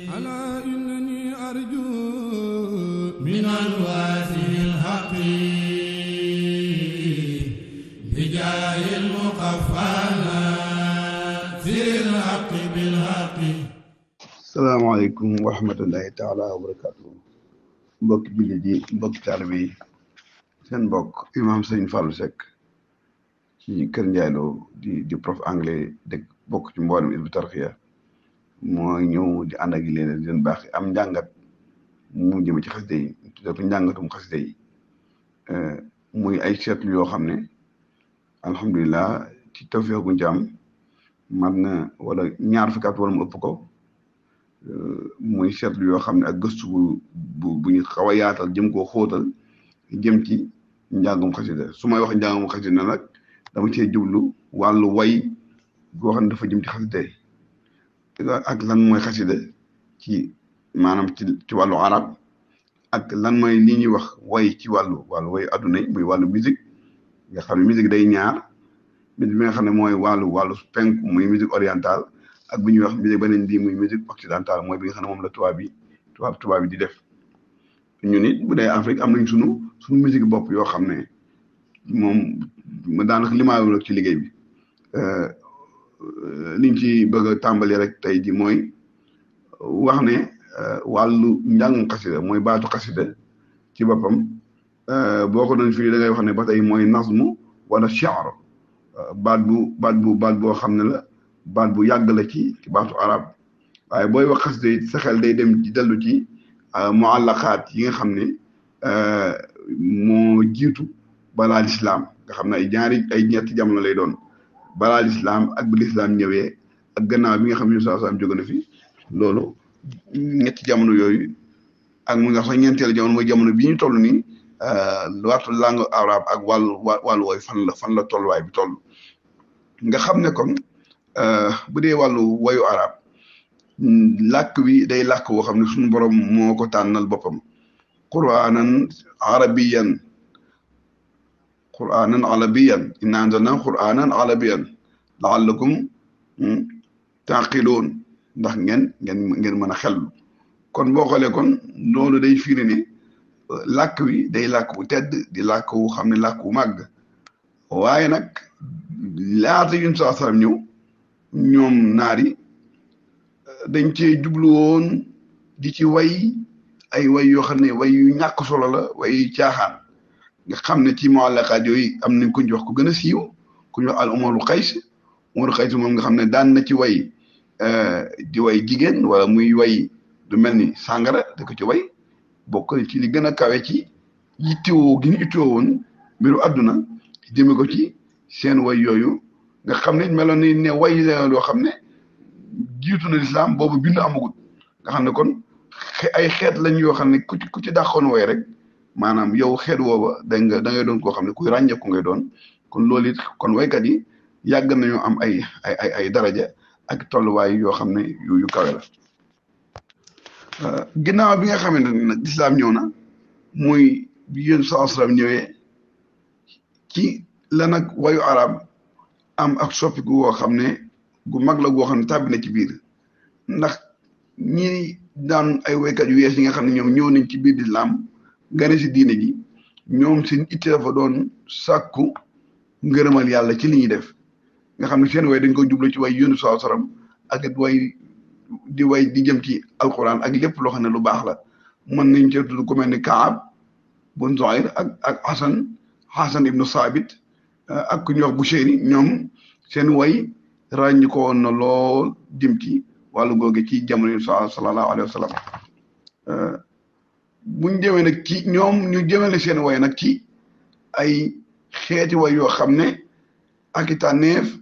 ألا إنني أرجو من الواسع الحق بجاه المقفانا سر الحق بالحق. السلام عليكم ورحمة الله تعالى وبركاته. mbokk jullit yi mbokk taalibe yi seen mbokk imam Serigne Fallou Seck ci Kër Ndiaye Lo di prof anglais de bokk ci mboolem Hizbut Tarqiyyah mooy ñëw di ànd ak leen di leen baax am njàngat mu jëm ci xasida yi tudde ko njàngatum xasida yi muy ay seetlu yoo xam ne alhamdulilah ci tawfeex guñ ci am mat na wala ñaar fukki at wala mu ëpp ko muy seetlu yoo xam ne ak gëstu bu ñu xaw a yaatal jëm koo xóotal jëm ci njàngum xasida su may wax njàngum xasida nag dama cee jublu wàllu way goo xam ne dafa jëm ci xasida yi ak lan mooy xasida ci maanaam ci wàllu arab ak lan mooy li ñuy wax way ci wàllu way adduna yi muy wàllu musique nga xam ne musique day ñaar musique bi nga xam ne mooy wàllu penku muy musique orientale ak bu ñuy wax musique beneen bii muy musique occidentale mooy bi nga xam ne moom la tubaab bi di def ñun it bu dee Afrique am nañ sunu musique bopp yoo xam ne moom daanaka limaayoo ci liggéey bi liñ ci bëgg a tàmbali rek tey ji mooy wax ne wàllu njàngum xasida mooy baatu xasida ci boppam boo ko doon firi da ngay wax ne ba tey mooy nazmu wala shi'r baat boo xam ne la baat bu yàgg la ci baatu arab waaye booy wax xasida it sa xel day dem ci dellu ci muallaqaat yi nga xam ne moo jiitu balaa lislaam nga xam ne ay ñetti jamono lay doon balaa lislaam ak bi lislaam ñëwee ak gannaaw bi nga xam ne sallallahu alayhi wasallam jóge na fi loolu ñetti jamono yooyu ak mu nga xam ne ñeenteelu jamono mooy jamono bi ñu toll nii waxtu langue arabe ak wàllu wooy fan la tolluwaay bi toll nga xam ne kon bu dee wàllu wayu arab làkk wi day làkk woo xam ne suñu borom moo ko tànnal boppam qur'anan arabiyan inna anzalna qur'anan arabiyan la'allakum taqiloon ndax ngeen mën a xellu kon boo xoolee kon loolu day firi ne làkk wi day làkk wu tedd di làkk wu xam ne làkk wu màgg waaye nag laata yun saa salam ñëw ñoom naari dañ cee jublu woon di ci way ay way yoo xam ne way yu ñàkk solo la way caaxaan nga xam ne ci muallaqaat yooyu am nañ ko ñu wax ku gën a siiw ku ñu wax al Umarul Qays moom nga xam ne daan na ci way di way jigéen wala muy way du mel ni sàngara da ko ci way bokk ci li gën a kawe ci yittewoo gi ñu yittewoo woon mbiru àdduna jëme ko ci seen way yooyu nga xam ne meloon ni ne way loo xam ne jiitu na lislaam boobu bindu amagut nga xam ne kon ay xeet lañ yoo xam ne ku ci dàqoon way rek maanaam yow xeet wooba da ngay doon koo xam ne kuy ràññeeku ngay doon kon loolu it kon waykat yi yàgg nañoo am ay daraja ak tolluwaay yoo xam ne yu kawe la ginnaaw bi nga xamante ne nag lislaam ñëw na muy bi yéen saa salaam ñëwee ci la nag wayu arab am ak soppiku woo xam ne gu mag la goo xam ne tàbbi na ci biir ndax ñi daan ay waykat yu yees yi nga xam ne ñoom ñëw nañ ci biir lislaam gane si diine ji ñoom seen itte dafa doon sàkku ngërëmal yàlla ci li ñuy def nga xam ne seen way dañ ko jublu ci way yónni saa salaam ak way di jëm ci alquran ak lépp loo xam ne lu baax la mën nañ cee tudd ku mel ni Kaab bun Zuhayr ak Hasan ibnu Saabit ak ku ñuy wax Buseyri ñoom seen way ràññi ko woon na lool jëm ci wàllu googe ci jamono yi sallallahu alayhi wa sallam buñ jëmee nag ci ñoom ñu jëmale seen way nag ci ay xeeti way yoo xam ne ak i tànneef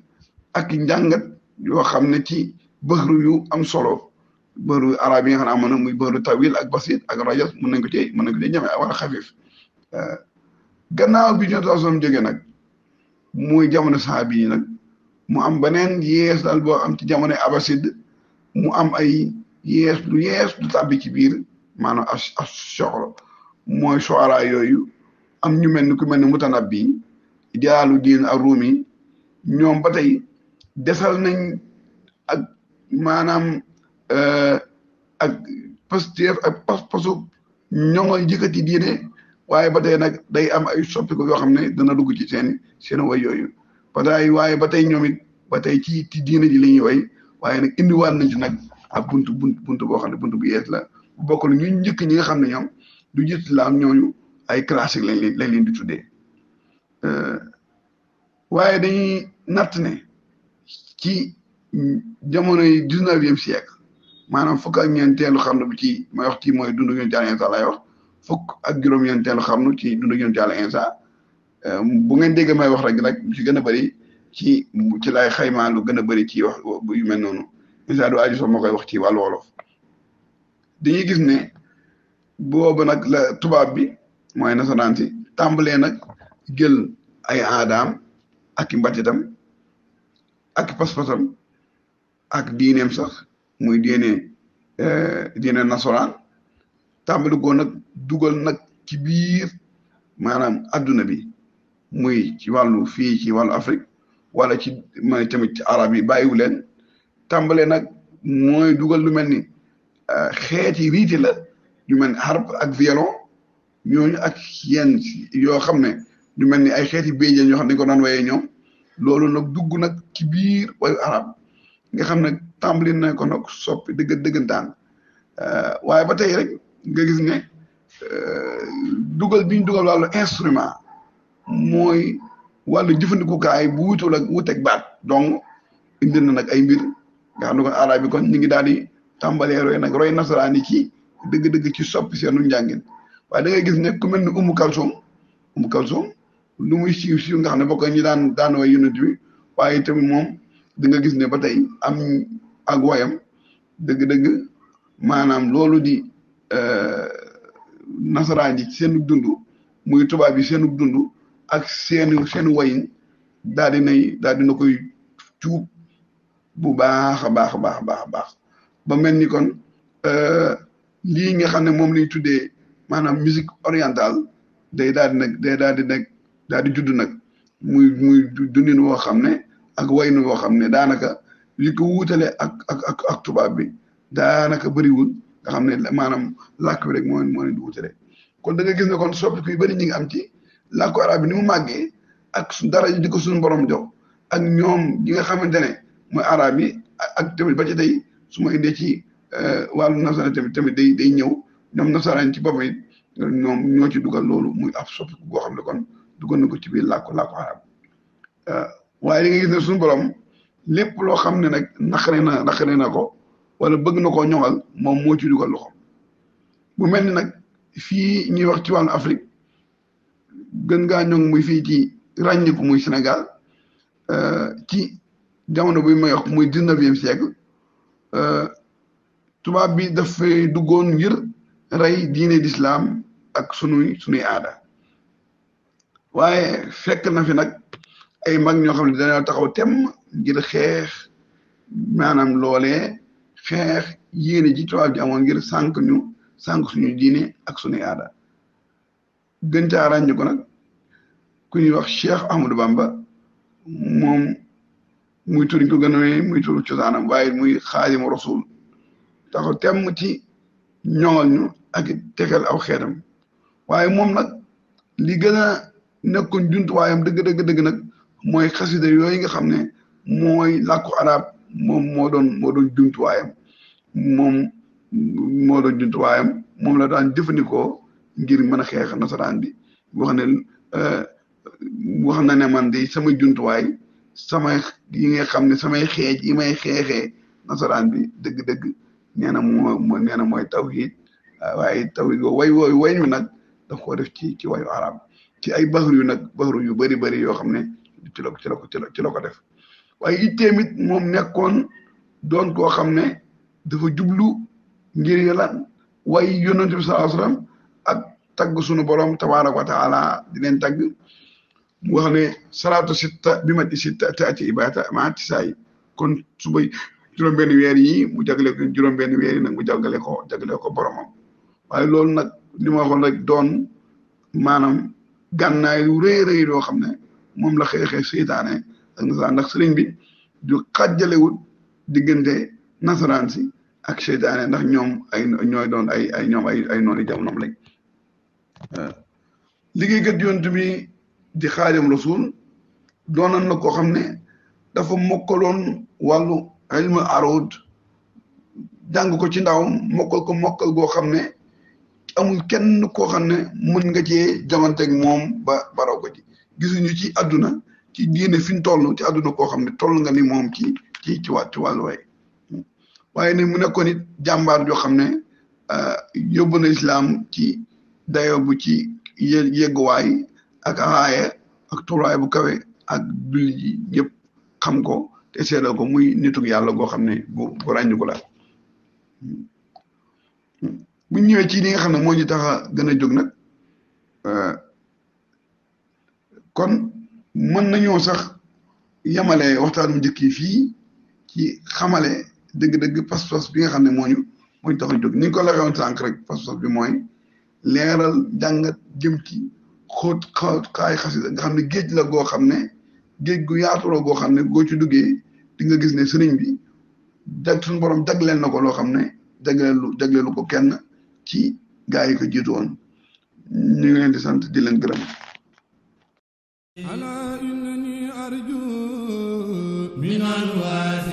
ak i njàngat yoo xam ne ci bëxru yu am solo bëxru arab yi nga xam ne amoon na muy bëxru tawil ak basit ak rajas mën nañ ko cee jëmee wala xafif gannaaw bi ñu doon jógee nag muy jamono sahabi yi nag mu am beneen yees daal boo am ci jamono abasid mu am ay yees lu tàbbi ci biir maanaam as soxla mooy soara yooyu am ñu mel ni ku mel ni Mutanabbi Jalaaluddin Ar-Rumi ñoom ba tey desal nañ ak maanaam ak Pastef ak pas-pasu ñoŋal yëkkati diine waaye ba tey nag day am ay soppiku yoo xam ne dana dugg ci seen way yooyu waaye ba tey ñoom it ba tey ci diine ji la ñuy way waaye nag indiwaat nañ ci nag ak buntu boo xam ne buntu bu yees la bu bokkul ñu njëkk ñi nga xam ne ñoom du gis la am ñooñu ay classique lañ leen di tuddee waaye dañuy natt ne ci jamonoy 19e siècle maanaam fukk ak ñeenteelu xarnu bi ci may wax ci mooy dundu Yonent Yàlla Iisaa lay wax fukk ak juróom-ñeenteelu xarnu ci dundu Yonent Yàlla Iisaa bu ngeen dégg may wax rek ci gën a bëri ci lay xaymaa lu gën a bëri ci wax yu mel noonu Iisaa du aju sax moo koy wax ci wàllu wolof dañuy gis ne boobu nag la tubaab bi mooy nasaraan si tàmbalee nag jël ay aadaam ak i mbatitam ak i pas-pasam ak diineem sax muy diine nasaraan tàmbali ko nag dugal nag ci biir maanaam adduna bi muy ci wàllu fii ci wàllu Afrique wala ci mooy tamit ci arab yi bàyyiwu leen tàmbalee nag mooy dugal lu mel ni xeeti riiti la yu mel ni harpe ak violon ñooñu ak yenn yoo xam ne ñu mel ni ay xeeti béjjén yoo xam ne dañ ko daan wayee ñoom loolu nag dugg nag ci biir wayu arab nga xam ne tàmbali na ko nag soppi dëggantaan waaye ba tey rek nga gis ne dugal bi ñu dugal wàllu instrument mooy wàllu jëfandikukaay bu wuteeg baat donc indi na nag ay mbir nga xam ne kon arab bi kon ñu ngi daal di tàmbalee roy nasaraan yi ci dëgg-dëgg ci soppi seenu njàngin waaye da ngay gis ne ku mel ni Umu Kalsum lu muy siiw nga xam ne bokk ñi daan way Yonent bi waaye tamit moom da nga gis ne ba tey am ak wayam dëgg-dëgg maanaam loolu di nasaraan ji seenu dund muy tubaab bi seenu dund ak seenu wayin daal dina koy cuub bu baax a baax ba mel ni kon lii nga xam ne moom lañ tuddee maanaam musique orientale day daal di judd nag muy dundin woo xam ne ak wayin woo xam ne daanaka li ko wuutale ak tubaab bi daanaka bëriwul nga xam ne maanaam làkk bi rek moo leen di wuutale kon da nga gis ne kon soppiku yu bëri ñi ngi am ci làkku arab bi ni mu màggee ak dara di ko suñu borom jox ak ñoom ñi nga xamante ne mooy arab yi ak tamit ba ci tey su ma indee ci wàllu nasaraan tamit day ñëw ñoom nasaraan ci boppam it ñoom ñoo ci dugal loolu muy ab soppiku goo xam ne kon dugal na ko ci biir làkku arab waaye li nga gis ne suñu borom lépp loo xam ne nag naqare na ko wala bëgg na koo ñoŋal moom moo ci dugal loxo bu mel ni nag fii ñuy wax ci wàllu Afrique gën ngaa ñoŋ muy fii ci ràññiku muy Sénégal ci jamono bi may wax muy 19e siècle tubaab bi dafay duggoon ngir rey diine d'islam ak sunuy aada waaye fekk na fi nag ay mag ñoo xam ne dañoo taxaw temm ngir xeex maanaam loolee xeex yéene ji tubaab ji amoon ngir sànq suñu diine ak suñuy aada gën caa ràññu ko nag ku ñuy wax Cheikh Ahmadou Bamba moom muy turiñ ko gën a muy turu cosaanam waaye muy Xaadimu Rasuul taxaw temm ci ñoŋal ñu ak tegal aw xeetam waaye moom nag li gën a nekkoon jumtuwaayam dëgg nag mooy xasida yooyu nga xam ne mooy làkku arab moom moo doon jumtuwaayam moom la daan jëfandikoo ngir mën a xeex nasaraan bi wax na ne man de sama jumtuwaay yi nga xam ne samay xeej yi may xeexee nasaraan bi dëgg nee na mooy tawhid waaye tawhid way mi nag daf koo def ci wayu arab ci ay baxru yu bëri yoo xam ne ci la ko def waaye itteemit moom nekkoon doon koo xam ne dafa jublu ngir yàlla way yonent bi sallallahu alayhi wasallam ak tagg sunu borom tabaraka wa taala di leen tagg mu wax ne salaatu sitta bi mat i sitta taati ibata ma tisaay kon suba juróom-benn weer yi mu jagle ko juróom-benn weer yi nag mu jagale ko boromam waaye loolu nag li ma waxoon rek doon maanaam gànnaay lu rëy loo xam ne moom la xeexee seytaane ak nasaraan ndax sëriñ bi du xàjjalewut diggante nasaraan si ak seytaane ndax ñoom ñooy doon ñoom ay noonu jamonoom lañ liggéeykat yonent bi di Xaadimu Rasuul doonoon na koo xam ne dafa mokkaloon wàllu ilmu aruud jàng ko ci ndawam mokkal goo xam ne amul kenn koo xam ne mën nga cee jamanteeg moom ba baraw ko ci gisuñu ci àdduna ci diine fi ñu toll ci àdduna koo xam ne toll nga ni moom ci wàllu way waaye ne mu nekkoon it jàmbaar joo xam ne yóbbu na islaam ci dayo bu ci yegguwaay ak aaya ak tolluwaay bu kawe ak julli ji ñëpp xam ko te seedal ko muy nitug yàlla goo xam ne bu ràññu ko la bu ñëwee ci li nga xam ne moo ñu tax a gën a jóg nag kon mën nañoo sax yemale waxtaanu njëkk yi fii ci xamale dëgg-dëgg pas-pas bi nga xam ne moo ñu tax a jóg ni ñu ko la waxoon sànq rek pas-pas bi mooy leeral jàngat jëm ci xóot xaay xasida nga xam ne géej la goo xam ne géej gu yaatu la goo xam ne goo ci duggee di nga gis ne sëriñ bi suñu borom jagleel na ko loo xam ne jagleelu ko kenn ci gaa yi ko jiitu woon ñu ngi leen di sant di leen gërëm ala innani arju min alwaas